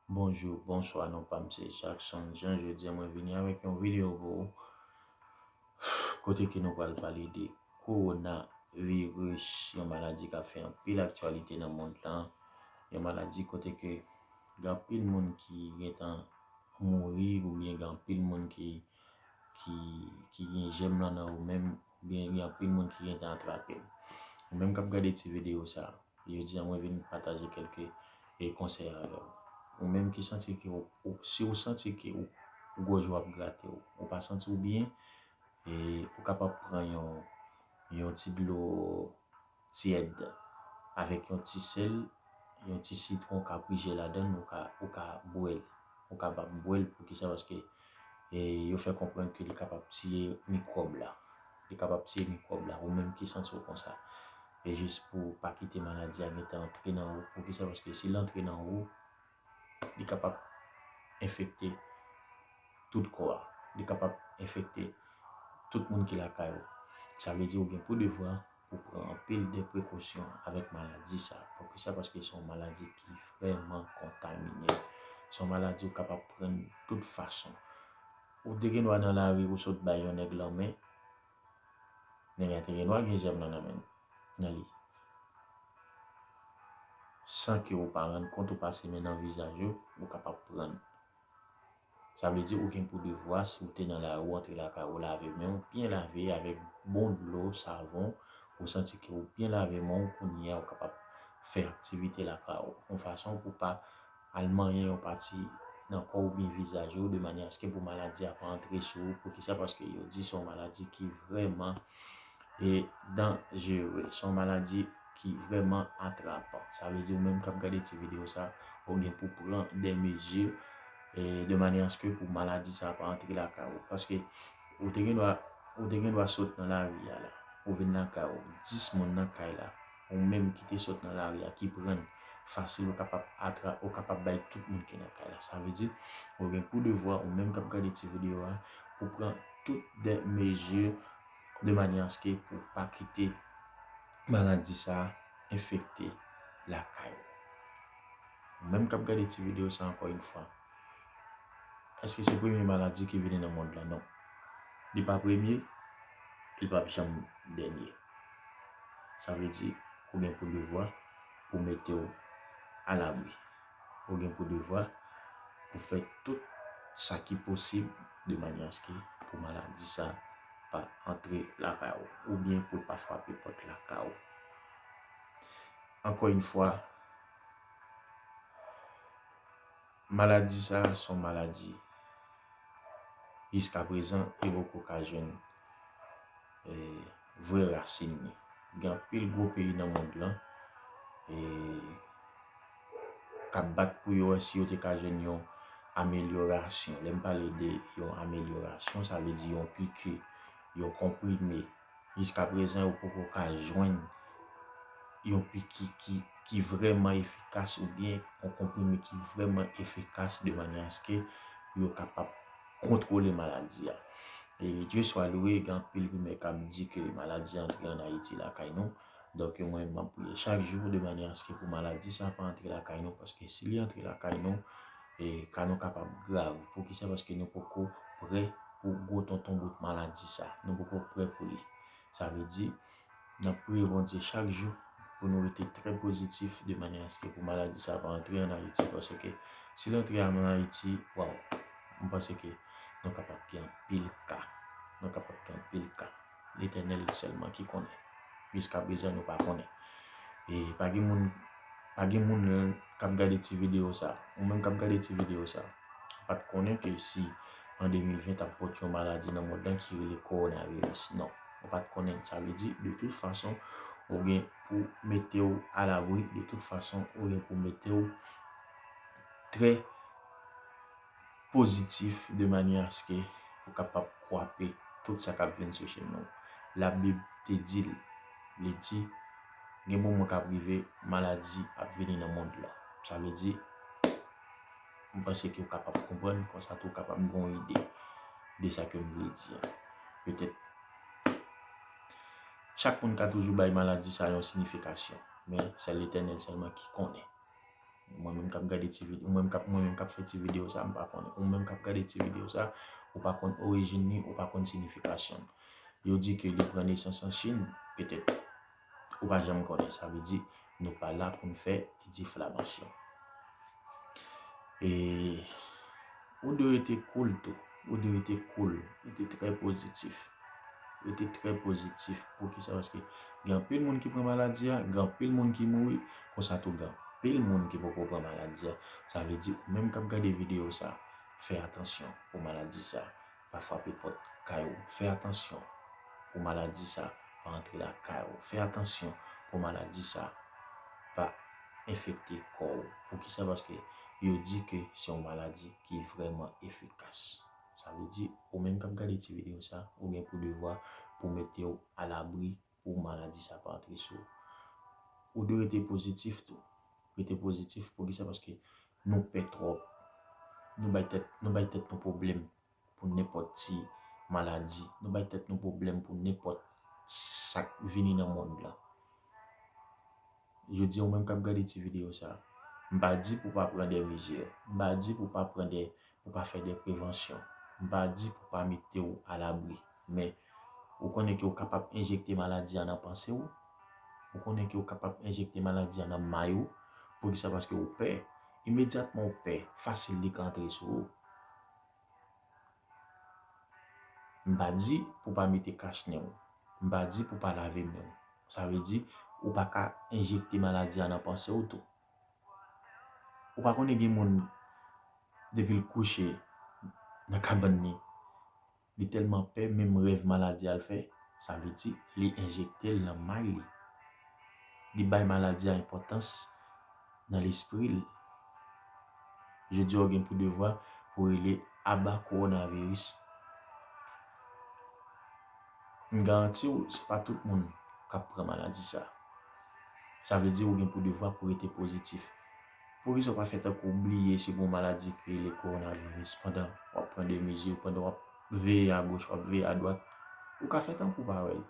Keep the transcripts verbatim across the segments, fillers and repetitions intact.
Bonjou, bonswa, non pa m se Jackson Jean. Jodi a mwen vini avèk yon videyo pou ou kote ke nou pral pale de kowonaviris, yon maladi k ap fè anpil aktyalite nan mond lan, yon maladi kote ke gen anpil moun ki gentan mouri oubyen gen anpil moun ki ki ki gen jèm lan nan ou menm, oubyen gen anpil moun ki gentan atrape l. Ou menm k ap gade ti videyo sa, jodi a mwen vin pataje kèlke e konsèy avè w. Ou menm ki santi ke ou, ou si ou santi ke ou, ou gòj ou ap grate w, ou pa santi w byen, e ou kapab pran yon, yon ti dlo tyèd avèk yon ti sèl, yon ti sitwon, ou ka pije ladan l, ou ka, ou ka bwè l. Ou kapab bwè l, poukisa? Paske e yo fè konprann ke li kapab tiye mikwòb la. Li kapab tiye mikwòb la, ou menm ki santi w konsa. E jis pou pa kite maladi a gentan antre nan ou. Poukisa? Paske si l antre nan ou, li kapab enfekte tout kò a. Li kapab enfekte tout moun ki lakay ou. Sa vle di ou gen pou devwa pou pran anpil de prekosyon avèk maladi sa. Poukisa? Paske se yon maladi ki vrèman kontamine. Se yon maladi ou kapab pran tout fason. Ou te gen dwa nan lari, ou sot bay yon nèg lanmen, nèg la te gen dwa gen jèm nan nan men, nan li. San ke ou pa rann kont, ou pase men nan vizaj ou, ou kapab pran. Sa vle di ou gen pou devwa, si ou te nan lari, ou antre lakay ou, lave men w, byen lave avèk bon dlo, savon, ou santi ke ou byen lave men w, kounye a ou kapab fè aktivite lakay ou. Yon fason pou pa al manyen yon pati nan kò w oubyen vizaj ou, de manyè aske pou maladi a pa antre sou ou. Poukisa? Paske yo di se yon maladi ki vrèman e danjere. Se yon maladi ki vrèman atrapan. Sa vle di ou menm k ap gade ti videyo sa, ou gen pou pran de mezi e de manyè aske pou maladi sa pa antre lakay ou. Paske ou te gen dwa, ou te gen dwa sot nan lari a la, ou vin lakay ou, dis moun nan kay la, ou menm ki te sot nan lari a, ki pran l fasil, ou kapab atra-, ou kapab bay tout moun ki nan kay la. Sa vle di, ou gen pou devwa, ou menm k ap gade ti videyo a, pou pran tout de mezi de manyè aske pou pa kite maladi sa enfekte lakay ou. Ou menm k ap gade ti videyo sa, ankò yon fwa, èske se premye maladi ki vini nan mond lan? Non. Li pa premye, li p ap janm dènye. Sa vle di, ou gen pou devwa pou mete w alabri. Ou gen pou devwa pou fè tout sa ki posib de manyè aske pou maladi sa pa antre lakay ou, oubyen pou l pa frape pòt lakay ou. Ankò yon fwa, maladi sa a se yon maladi jiska prezan e poko ka jwenn e, vrè rasin li. Gen anpil gwo peyi nan mond lan e, k ap bat pou yo wè si yo te ka jwenn yon amelyorasyon. Lè m pale de yon amelyorasyon, sa vle di yon piki, yon konprime. Jiska prezan, yo poko ka jwenn yon piki ki, ki vrèman efikas oubyen yon konprime ki vrèman efikas de manyè aske pou yo kapab kontwole maladi a. E Dye swa lwe, gen anpil rimè k ap di ke maladi a antre ann Ayiti lakay nou. Donk, mwen, m ap priye chak jou de manyè aske pou maladi sa pa antre lakay nou, paske si li antre lakay nou, e ka nou kapab grav. Poukisa? Paske nou poko prè pou gwo tonton bout maladi sa. Nou poko prè pou li. Sa vle di, n ap priye Bondye chak jou pou nou rete trè pozitif de manyè aske pou maladi sa pa antre ann Ayiti, paske si l antre ann Ayiti, waw, m panse ke nou kapab gen anpil ka. Nou kapab gen anpil ka. Letènèl sèlman ki konnen. Jiska prezan, nou pa konnen. E pa gen moun, pa gen moun k ap gade ti videyo sa. Ou menm k ap gade ti videyo sa, pa t konnen ke si an de mil ven t ap pote yon maladi nan mond lan ki rele kowonaviris. Non, ou pa t konnen. Sa vle di, de tout fason, ou gen pou mete w alabri, de tout fason, ou gen pou mete w trè pozitif de manyè aske ou kapab kwape tout sa k ap vin sou chemen w. Labib te di l, li di, gen moman k ap rive, maladi ap vini nan mond lan. Sa vle di, m panse ke w kapab konprann, konsa tou w kapab gen yon ide de sa ke m vle di a. Petèt, chak moun ka toujou bay maladi sa yon siyifikasyon, men sèl Letènèl sèlman ki konnen. Mwen menm k ap gade ti videyo, mwen menm k ap, mwen menm k ap fè ti videyo sa, m pa konnen. Ou menm k ap gade ti videyo sa, ou pa konn orijin li, ou pa konn siyifikasyon l. Yo di ke li pran nesans an Chin, petèt. Ou pa janm konnen. Sa vle di, nou pa la pou n fè diflamasyon. E ou dwe rete cool tou. Ou dwe rete cool. Rete trè pozitif. Rete trè pozitif. Poukisa? Paske gen anpil moun ki pran maladi a, gen anpil moun ki mouri, konsa tou gen anpil moun ki poko pran maladi a. Sa vle di, ou menm k ap gade videyo sa, fè atansyon pou maladi sa pa frape pòt kay ou. Fè atansyon pou maladi sa pa antre lakay ou. Fè atansyon pou maladi sa pa enfekte kò w. Poukisa? Paske yo di ke se yon maladi ki vrèman efikas. Sa vle di, ou menm k ap gade ti videyo sa, ou gen pou devwa pou mete w alabri pou maladi sa pa antre sou ou. Ou dwe rete pozitif tou. Rete pozitif, poukisa? Paske nou pè twòp. Nou bay tèt, nou bay tèt nou pwoblèm pou nenpòt ti maladi. Nou bay tèt nou pwoblèm pou nenpòt sa k vini nan mond lan. Jodi a, ou menm k ap gade ti videyo sa, m pa di pou pa pran de mezi. M pa di pou pa pran de, pou pa fè de prevansyon. M pa di pou pa mete w alabri. Men, ou konnen ke w kapab enjekte maladi a nan panse w. Ou konnen ke w kapab enjekte maladi a nan may ou. Poukisa? Paske ou pè. Imedyatman ou pè, fasil li ka antre sou ou. M pa di pou pa mete kach nen w. M pa di pou pa lave men w. Sa vle di, ou pa ka enjekte maladi a nan panse w tou. Ou pa konnen gen moun, depi l kouche nan kabann li, li tèlman pè, menm rèv maladi a l fè, sa vle di, li enjekte l nan may li. Li bay maladi a enpòtans nan lespri l. Jodi a, w gen pou devwa pou rele aba kowonaviris. M garanti w, se pa tout moun k ap pran maladi sa. Sa vle di ou gen pou devwa pou rete pozitif. Poukisa w pa fè tankou w bliye si gen yon maladi ki rele kowonaviris pandan w ap pran de mezi, pandan w ap veye agoch, w ap veye adwat? Ou ka fè tankou w pa wè l.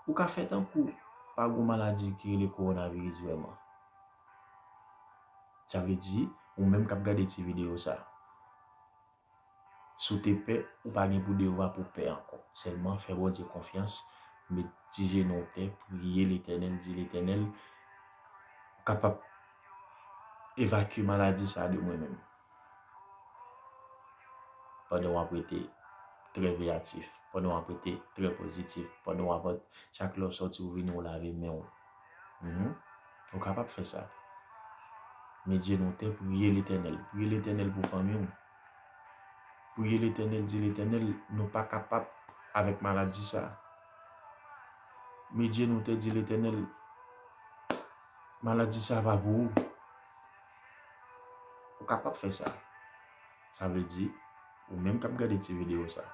Ou ka fè tankou pa gen yon maladi ki rele kowonaviris vrèman. Sa vle di, ou menm k ap gade ti videyo sa, si w te pè, ou pa gen pou devwa pou pè ankò. Sèlman fè Bondye konfyans, met ti jenou w tè, priye Letènèl, di Letènèl, ou kapab evakye maladi sa a de mwen menm. Pandan w ap rete trè veyatif, pandan w ap rete trè pozitif, pandan w ap, chak lè w sòti, ou vini, ou lave men w. Mhm. Ou kapab fè sa. Met jenou w tè, priye Letènèl. Priye Letènèl pou fanmi w. Priye Letènèl, di Letènèl, nou pa kapab avèk maladi sa. Met jenou w tè, di Letènèl, maladi sa pa pou ou. Ou kapab fè sa. Sa vle di, ou menm k ap gade ti videyo sa,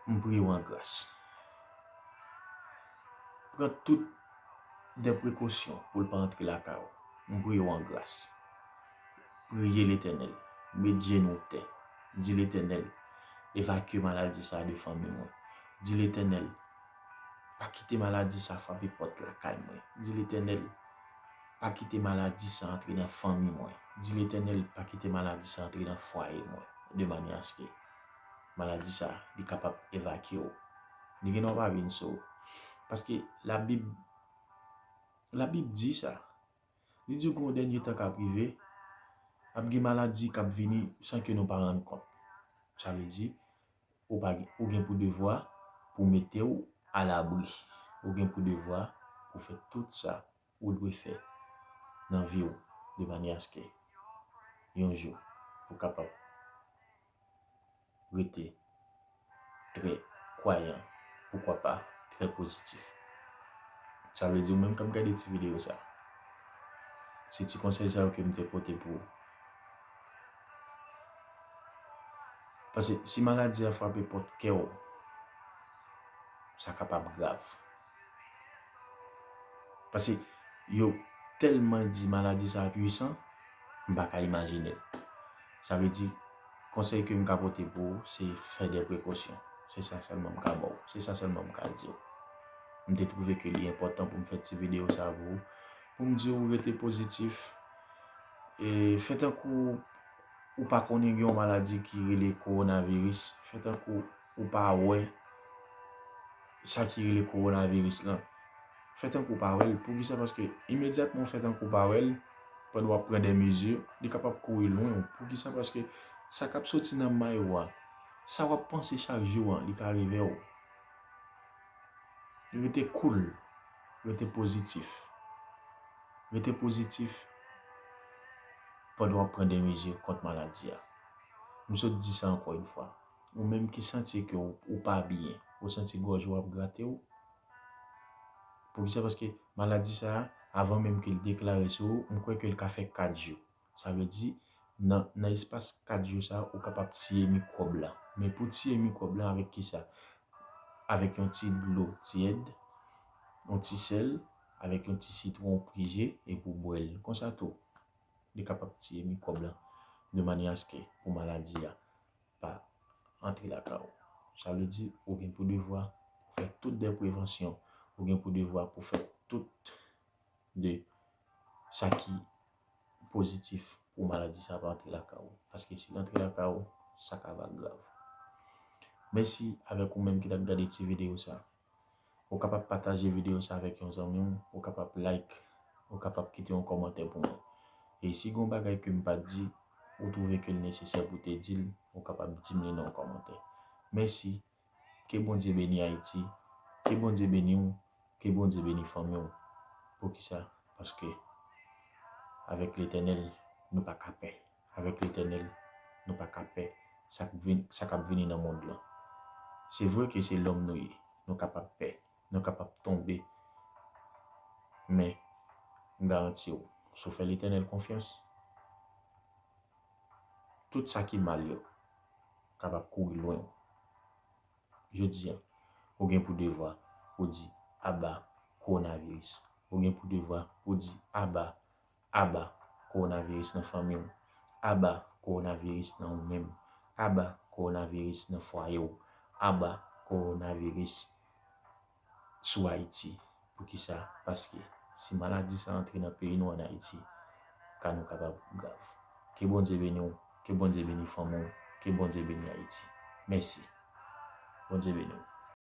m priye w an gras. Pran tout de prekosyon pou l pa antre lakay ou. M priye w an gras. Priye Letènèl. Met jenou w tè. Di Letènèl, evakye maladi sa a de fanmi mwen. Di Letènèl, pa kite maladi sa frape pòt lakay mwen. Di Letènèl, pa kite maladi sa antre nan fanmi mwen. Di Letènèl, pa kite maladi sa antre nan fwaye mwen. De manyè aske maladi sa, li kapab evakye w. Li gen dwa pa vin sou ou. Paske Labib, Labib di sa. Li di w gen yon dènye tan k ap rive, ap gen maladi k ap vini san ke nou pa rann kont. Sa vle di, ou pa gen, ou gen pou devwa pou mete w alabri. Ou gen pou devwa pou fè tout sa ou dwe fè nan vi w, de manyè aske yon jou ou kapab rete trè kwayan, poukwa pa trè pozitif. Sa vle di ou menm k ap gade ti videyo sa, se ti konsèy sa yo ke m te pote pou ou. Paske si maladi a frape pòt kè w, sa kapab grav. Paske yo tèlman di maladi sa a pwisan, m pa ka imajine l. Sa vle di, konsèy ke m ka pote pou ou, se fè de prekosyon. Se sa sèlman m ka ba w. Se sa sèlman m ka di w. M te twouve ke li enpòtan pou m fè ti videyo sa a pou ou, Pou m di w rete pozitif, e fè tankou ou pa konnen gen yon maladi ki rele kowonaviris, fè tankou ou pa wè sa ki rele kowonaviris lan. Fè tankou w pa wè l. Poukisa? Paske imedyatman w fè tankou w pa wè l, pandan w ap pran de mezi, li kapab kouri lwen w. Poukisa? Paske sa k ap soti nan may ou a, sa w ap panse chak jou an, li ka rive w. Rete cool, rete pozitif. Rete pozitif pandan w ap pran de mezi kont maladi a. M sot di sa ankò yon fwa. Ou menm ki santi ke w, ou pa byen, ou santi gòj ou ap grate w. Poukisa? Paske maladi sa a, avan menm ke l deklare sou ou, m kwè ke l ka fè kat jou. Sa vle di, nan, nan espas kat jou sa, ou kapab tiye mikwòb la. Men pou tiye mikwòb la, avèk kisa? Avèk yon ti dlo tyèd, yon ti sèl, avèk yon ti sitwon prije, epi w bwè l. Konsa tou, li kapab tiye mikwòb la, de manyè aske pou maladi a pa antre lakay ou. Sa vle di, ou gen pou devwa pou fè tout de prevansyon, ou gen pou devwa pou fè tout de sa ki pozitif pou maladi sa pa antre lakay ou. Paske si l antre lakay ou, sa ka va grav. Mèsi avèk ou menm ki t ap gade ti videyo sa. Ou kapab pataje videyo sa avèk yon zanmi w, ou kapab like, ou kapab kite yon kòmantè pou mwen. E si gen yon bagay ke m pa t di, ou twouve ke l nesesè pou te di l, ou kapab di m li nan yon kòmantè. Mèsi. Ke Bondye beni Ayiti. Ke Bondye beni w. Ke Bondye beni fanmi w. Poukisa? Paske avèk Letènèl, nou pa ka pè. Avèk Letènèl, nou pa ka pè sa k vin, sa k ap vini nan mond lan. Se vre ke se lòm nou ye. Nou kapab pè. Nou kapab tonbe. Men, m garanti w, si w fè Letènèl konfyans, tout sa ki mal yo kapab kouri lwen w. Jodi a, ou gen pou devwa pou di aba kowonaviris. Ou gen pou devwa pou di aba, aba kowonaviris nan fanmi w. Aba kowonaviris nan ou menm. Aba kowonaviris nan fwaye w. Aba kowonaviris sou Ayiti. Poukisa? Paske si maladi sa antre nan peyi nou ann Ayiti, ka nou kapab grav. Ke Bondye beni w, ke Bondye beni fanmi w, ke Bondye beni Ayiti. Mèsi. Bondye beni w.